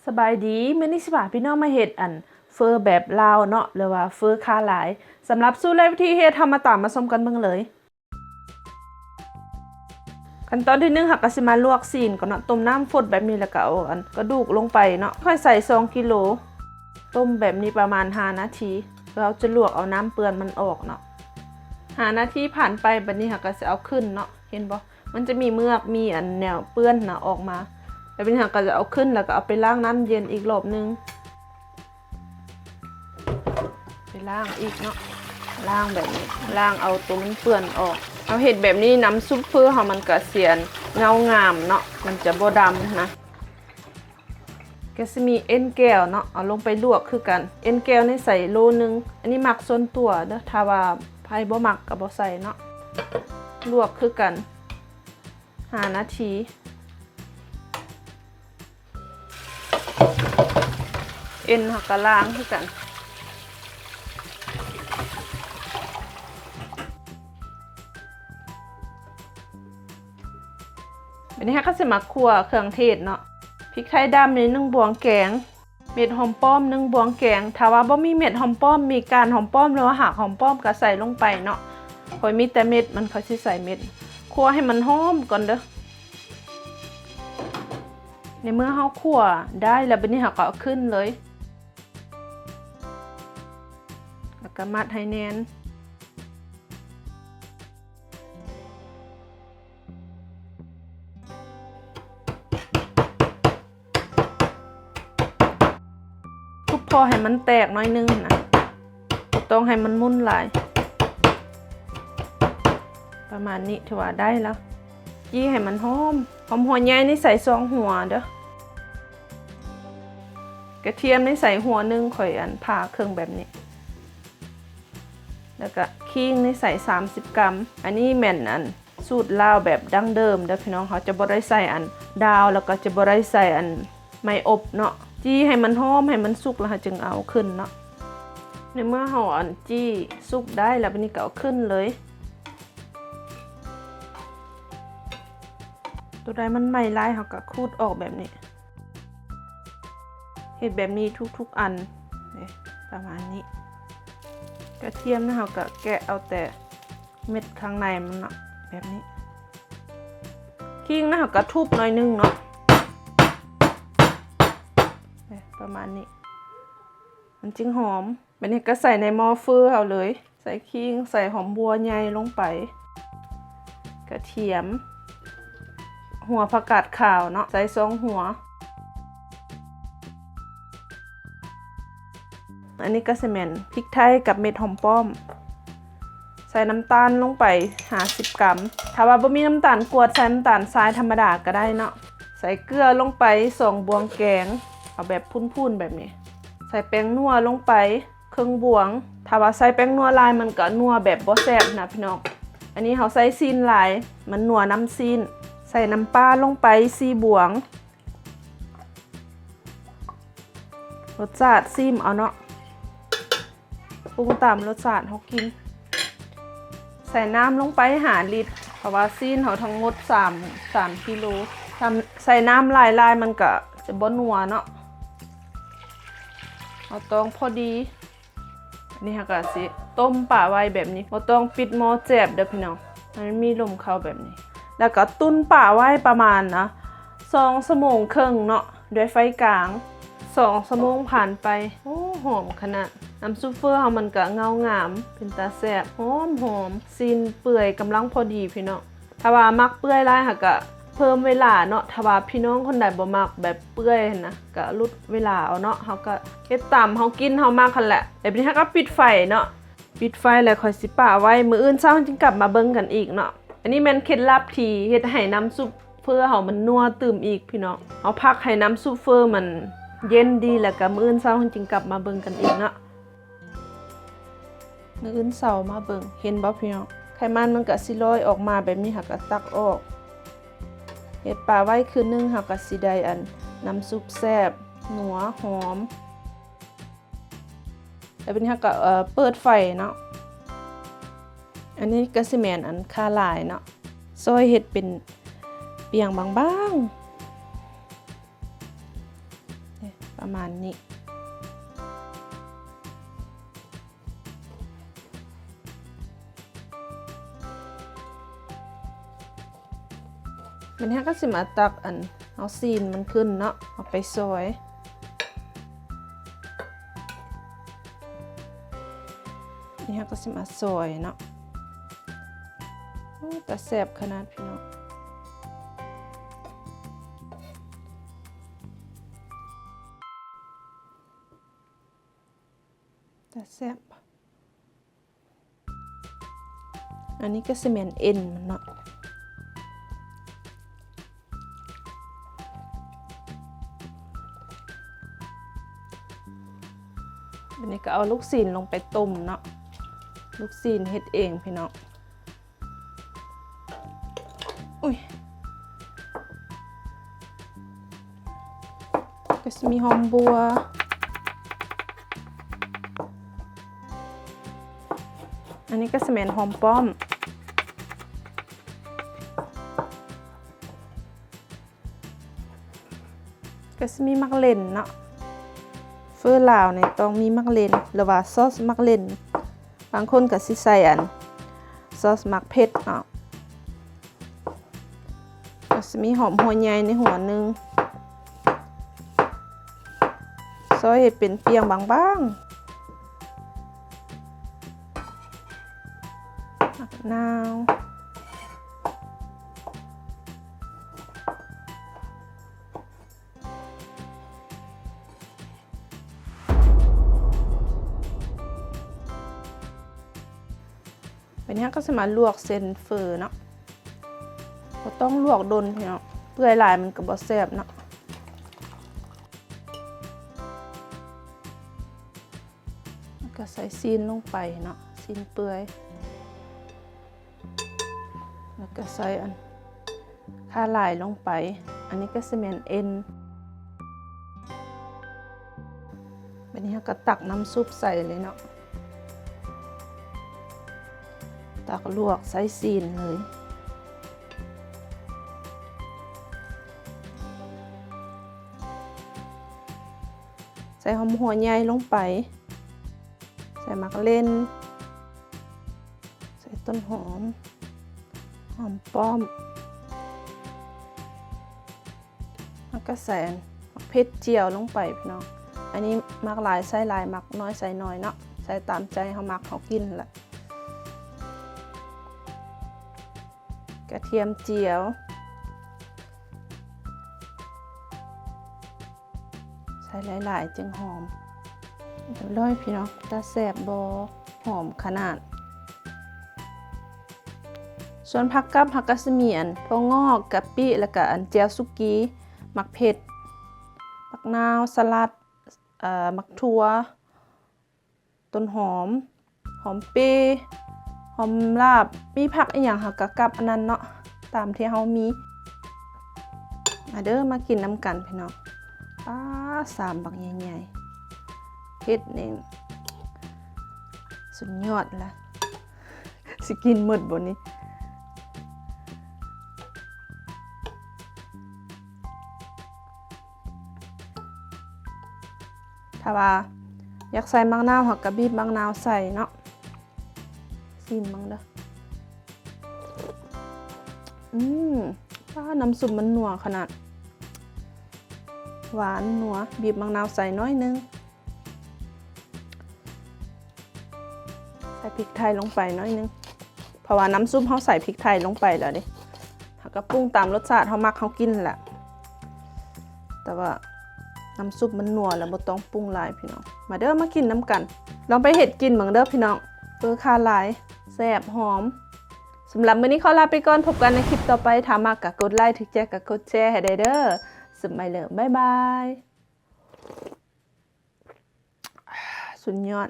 ສະບາຍດີ ມື້ນີ້ຊິພາພີ່ນ້ອງມາເຮັດອັນເຝີແບບລາວເນາະ ຫຼືວ່າເຝີຄາລາຍ. ສຳລັບສູດ ແລະ ວິທີເຮັດ ເຮົາມາຕາມມາຊົມກັນເບິ່ງເລີຍ. ຂັ້ນຕອນທີໜຶ່ງ ເຮົາກໍຊິມາລວກຊີ້ນກ່ອນເນາະ, ຕົ້ມນ້ຳຟົດແບບນີ້ ແລ້ວກໍເອົາອັນກະດູກລົງໄປເນາະ. ຂ້ອຍໃສ່ສອງກິໂລ, ຕົ້ມແບບນີ້ປະມານຫ້ານາທີ ເພື່ອເຮົາຈະລວກເອົານ້ຳເປື້ອນມັນອອກເນາະ. ຫ້ານາທີຜ່ານໄປ, ບັດນີ້ເຮົາກໍຊິເອົາຂຶ້ນເນາະ, ເຫັນບໍ່? ມັນຈະມີເມືອກ ມີອັນແນວເປື້ອນນະອອກມາ. ແລ້ວບັດນີ້ເຮົາກໍຈະເອົາຂຶ້ນ ແລ້ວກໍເອົາໄປລ້າງນ້ຳເຢັນອີກລອບໜຶ່ງ. ໄປລ້າງອີກເນາະ, ລ້າງແບບນີ້, ລ້າງເອົາໂຕມັນເປື້ອນອອກ. ເຮົາເຮັດແບບນີ້ ນ້ຳຊຸບເຝີເຮົາມັນກະຊິອັນເງົາງາມເນາະ, ມັນຈະບໍ່ດຳນະ. ກະຊິມີເອັນແກ້ວເນາະ, ເອົາລົງໄປລວກຄືກັນ. ເອັນແກ້ວນີ້ໃສ່ໂລໜຶ່ງ, ອັນນີ້ມັກສ່ວນຕົວເດີ, ຖ້າວ່າໃຜບໍ່ມັກກໍບໍ່ໃສ່ເນາະ. ລວກຄືກັນ ຫ້ານາທີ. ເອັນເຮົາກໍລ້າງຄືກັນ. ບັດນີ້ເຮົາກໍຊິມາຂົ້ວເຄື່ອງເທດເນາະ. ພິກໄທດຳນີ້ໜຶ່ງບ່ວງແກງ, ເມັດຫອມປ້ອມໜຶ່ງບ່ວງແກງ. ຖ້າວ່າບໍ່ມີເມັດຫອມປ້ອມ, ມີກ້ານຫອມປ້ອມ ຫຼືວ່າຮາກຫອມປ້ອມກໍໃສ່ລົງໄປເນາະ. ຂ້ອຍມີແຕ່ເມັດມັນ, ຂ້ອຍຊິໃສ່ເມັດ. ຂົ້ວໃຫ້ມັນຫອມກ່ອນເດີ. ໃນເມື່ອເຮົາຂົ້ວໄດ້ແລ້ວ, ບັດນີ້ເຮົາກໍເອົາຂຶ້ນເລີຍ ແລ້ວກໍມັດໃຫ້ແໜ້ນ. ທຸບພໍໃຫ້ມັນແຕກໜ້ອຍໜຶ່ງນະ, ບໍ່ຕ້ອງໃຫ້ມັນໝຸ່ນຫຼາຍ. ປະມານນີ້ຖືວ່າໄດ້ແລ້ວ. ຈີ່ໃຫ້ມັນຫອມ, ຫອມຫົວໃຫຍ່ນີ້ໃສ່ສອງຫົວເດີ. ກະທຽມນີ້ໃສ່ຫົວໜຶ່ງ, ຂ້ອຍອັນຜ່າເຄິ່ງແບບນີ້. ແລ້ວກະຂີງນີ້ໃສ່ສາມສິບກຣາມ. ອັນນີ້ແມ່ນອັນ ສູດລາວແບບດັ້ງເດີມເດີພີ່ນ້ອງ, ເຮົາຈະບໍ່ໄດ້ໃສ່ອັນດາວ ແລ້ວກໍຈະບໍ່ໄດ້ໃສ່ອັນໄມ້ອົບເນາະ. ຈີ່ໃຫ້ມັນຫອມ ໃຫ້ມັນສຸກ ແລ້ວເຮົາຈຶ່ງເອົາຂຶ້ນເນາະ. ໃນເມື່ອເຮົາອັນຈີ່ສຸກໄດ້ແລ້ວ, ບັດນີ້ກໍເອົາຂຶ້ນເລີຍ. ໂຕໃດມັນໄໝ້ຫຼາຍ ເຮົາກໍຂູດອອກແບບນີ້. ເຮັດແບບນີ້ທຸກໆອັນເດ້ ປະມານນີ້. ກະທຽມນະ ເຮົາກໍແກະເອົາແຕ່ເມັດຂ້າງໃນມັນເນາະ ແບບນີ້. ຂີງນະ ເຮົາກໍທຸບໜ້ອຍໜຶ່ງເນາະ ເດ້ ປະມານນີ້ ມັນຈຶ່ງຫອມ. ບັດນີ້ກໍໃສ່ໃນໝໍ້ຟືເຮົາເລີຍ. ໃສ່ຂີງ ໃສ່ຫອມບົ່ວໃຫຍ່ລົງໄປ, ກະທຽມ, ຫົວຜັກກາດຂາວເນາະ ໃສ່ສອງຫົວ. ອັນນີ້ກໍຊິແມ່ນພິກໄທກັບເມັດຫອມປ້ອມ. ໃສ່ນ້ຳຕານລົງໄປຫ້າສິບກຣາມ. ຖ້າວ່າບໍ່ມີນ້ຳຕານກວດ ໃສ່ນ້ຳຕານຊາຍທຳມະດາກໍໄດ້ເນາະ. ໃສ່ເກືອລົງໄປສອງບ່ວງແກງ ເອົາແບບພຸ້ນໆແບບນີ້. ໃສ່ແປ້ງນົວລົງໄປ ເຄິ່ງບ່ວງ. ຖ້າວ່າໃສ່ແປ້ງນົວຫຼາຍ ມັນກໍນົວແບບບໍ່ແຊບນະພີ່ນ້ອງ. ອັນນີ້ເຮົາໃສ່ຊີ້ນຫຼາຍ ມັນນົວນຳຊີ້ນ. ໃສ່ນ້ຳປາລົງໄປສີ່ບ່ວງ. ລົດຊາດຊີມເອົາເນາະ ປຸງຕາມລົດຊາດເຮົາກິນ. ໃສ່ນ້ຳລົງໄປຫ້າລິດ ເພາະວ່າຊີ້ນເຮົາທັງໝົດສາມ ສາມກິໂລ. ຖ້າໃສ່ນ້ຳຫຼາຍໆ ມັນກະຈະບໍ່ນົວເນາະ ເຮົາຕ້ອງພໍດີ. ອັນນີ້ເຮົາກະຊິຕົ້ມປາໄວ້ແບບນີ້ ບໍ່ຕ້ອງປິດໝໍ້ແຈບເດີພີ່ນ້ອງ ໃຫ້ມັນມີລົມເຂົ້າແບບນີ້. ແລ້ວກໍຕຸນປາໄວ້ປະມານນະ ສອງຊົ່ວໂມງເຄິ່ງເນາະ ດ້ວຍໄຟກາງ. ສອງຊົ່ວໂມງຜ່ານໄປ ໂອ້ ຫອມຂະໜາດ. ນ້ຳຊຸບເຝີເຮົາມັນກະເງົາງາມ ເປັນຕາແຊບ ຫອມໆ. ຊີ້ນເປື່ອຍກຳລັງພໍດີພີ່ນ້ອງ. ຖ້າວ່າມັກເປື່ອຍຫຼາຍ ເຮົາກະເພີ່ມເວລາເນາະ. ຖ້າວ່າພີ່ນ້ອງຄົນໃດບໍ່ມັກແບບເປື່ອຍຫັ້ນນະ ກະຫຼຸດເວລາເອົາເນາະ. ເຮົາກະເຮັດຕາມເຮົາກິນເຮົາມັກຫັ້ນແຫຼະ. ແບບນີ້ເຮົາກະປິດໄຟເນາະ ປິດໄຟແລ້ວຂ້ອຍຊິປະໄວ້ ມື້ອື່ນເຊົ້າຈຶ່ງກັບມາເບິ່ງກັນອີກເນາະ. ອັນນີ້ແມ່ນເຄັດລັບທີ່ເຮັດໃຫ້ນ້ຳຊຸບເຝີເຮົາມັນນົວຕື່ມອີກພີ່ນ້ອງ. ເຮົາພັກໃຫ້ນ້ຳຊຸບເຝີມັນເຢັນດີ ແລ້ວກະມື້ອື່ນເຊົ້າເຮົາຈຶ່ງກັບມາເບິ່ງກັນອີກເນາະ. ມື້ອື່ນເຊົ້າມາເບິ່ງ ເຫັນບໍ່ພີ່ນ້ອງ? ໄຂມັນມັນກະຊິລອຍອອກມາແບບນີ້ ເຮົາກະຕັກອອກ. ເຮັດປາໄວ້ຄືນໜຶ່ງ ເຮົາກະຊິໄດ້ອັນນ້ຳຊຸບແຊບ ນົວ ຫອມ. ແລ້ວບັດນີ້ເຮົາກໍ ເອີ ເປີດໄຟເນາະ. ອັນນີ້ກໍຊິແມ່ນອັນຄາລາຍເນາະ ຊອຍເຮັດເປັນປ່ຽງບາງໆ. ນີ້ ປະມານນີ້. ບັດນີ້ເຮົາກໍຊິມາຕັກອັນ ເອົາຊີ້ນມັນຂຶ້ນເນາະ ເອົາໄປຊອຍ. ນີ້ເຮົາກໍຊິມາຊອຍເນາະ. ໂອ້ ຕາແຊບຂະໜາດພີ່ນ້ອງ ຕາແຊບ. ອັນນີ້ກໍຊິແມ່ນເອັນມັນເນາະ. ອັນນີ້ກໍເອົາລູກຊີ້ນລົງໄປຕົ້ມເນາະ. ລູກຊີ້ນເຮັດເອງພີ່ນ້ອງ. ອຸ້ຍ ກໍຊິມີຫອມບົ່ວ. ອັນນີ້ກໍຊິແມ່ນຫອມປ້ອມ. ກໍຊິມີໝາກເລັ່ນເນາະ. ເຝີລາວນີ້ຕ້ອງມີໝາກເລັ່ນ ຫຼືວ່າຊອສໝາກເລັ່ນ. ບາງຄົນກໍຊິໃສ່ອັນ ຊອສໝາກເຜັດເນາະ. ກໍຊິມີຫອມຫົວໃຫຍ່ໃນຫົວໜຶ່ງ. ຊອຍໃຫ້ເປັນປ່ຽງບາງໆ. ໝາກນາວ. ບັດນີ້ເຮົາກໍຊິມາລວກເສັ້ນເຝີເນາະ. ບໍ່ຕ້ອງລວກດົນພີ່ນ້ອງ ເປື່ອຍຫຼາຍມັນກໍບໍ່ແຊບເນາະ. ແລ້ວກໍໃສ່ຊີ້ນລົງໄປເນາະ ຊີ້ນເປື່ອຍ. ແລ້ວກໍໃສ່ອັນຂາຫຼາຍລົງໄປ. ອັນນີ້ກໍຊິແມ່ນເອັນ. ບັດນີ້ເຮົາກໍຕັກນ້ຳຊຸບໃສ່ເລີຍເນາະ. ຕັກລວກໃສ່ຊີ້ນເລີຍ. ໃສ່ຫອມຫົວໃຫຍ່ລົງໄປ. ໃສ່ໝາກເລັ່ນ. ໃສ່ຕົ້ນຫອມ ຫອມປ້ອມ. ແລ້ວກໍໃສ່ໝາກເຜັດຈຽວລົງໄປພີ່ນ້ອງ. ອັນນີ້ມັກຫຼາຍໃສ່ຫຼາຍ ມັກໜ້ອຍໃສ່ໜ້ອຍເນາະ ໃສ່ຕາມໃຈເຮົາມັກເຮົາກິນຫັ້ນລະ. ກະທຽມຈຽວ. ໃສ່ຫຼາຍໆຈຶ່ງຫອມ. ຮຽບຮ້ອຍພີ່ນ້ອງ ຕາແຊບບໍ່? ຫອມຂະໜາດ. ສ່ວນຜັກກັບ ເຮົາກໍຊິມີອັນ ຖົ່ວງອກ, ກະປິ ແລ້ວກະອັນ ແຈ່ວສຸກີ, ໝາກເຜັດ, ໝາກນາວ, ສະຫຼັດ, ເອີ ໝາກຖົ່ວ, ຕົ້ນຫອມ, ຫອມເປ, ຫອມລາບ, ມີຜັກອີ່ຫຍັງເຮົາກໍກັບອັນນັ້ນເນາະ ຕາມທີ່ເຮົາມີ. ມາເດີ ມາກິນນຳກັນພີ່ນ້ອງ. ປາ ຊາມບັກໃຫຍ່ໆ ເຜັດນີ້ສຸດຍອດລະ. ຊິກິນໝົດບໍ່ນີ້? ຖ້າວ່າຢາກໃສ່ໝາກນາວ ເຮົາກໍບີບໝາກນາວໃສ່ເນາະ. ຊີມເບິ່ງເດີ. ອືມ ປາ ນ້ຳຊຸບມັນນົວຂະໜາດ ຫວານນົວ. ບີບໝາກນາວໃສ່ໜ້ອຍໜຶ່ງ. ໃສ່ພິກໄທລົງໄປໜ້ອຍໜຶ່ງ ເພາະວ່ານ້ຳຊຸບເຮົາໃສ່ພິກໄທລົງໄປແລ້ວເດ້. ເຮົາກໍປຸງຕາມລົດຊາດເຮົາມັກເຮົາກິນແຫຼະ ແຕ່ວ່ານ້ຳຊຸບມັນນົວແລ້ວ ບໍ່ຕ້ອງປຸງຫຼາຍພີ່ນ້ອງ. ມາເດີ ມາກິນນຳກັນ. ລອງໄປເຮັດກິນເບິ່ງເດີພີ່ນ້ອງ ເຝີຂາຫຼາຍ ແຊບ ຫອມ. ສຳລັບມື້ນີ້ຂໍລາໄປກ່ອນ ພົບກັນໃນຄລິບຕໍ່ໄປ. ຖ້າມັກກໍກົດໄລ ຖືກໃຈກໍກົດແຊໃຫ້ແດ່ເດີ. ສະບາຍດີ ບາຍບາຍ. ສຸດຍອດ.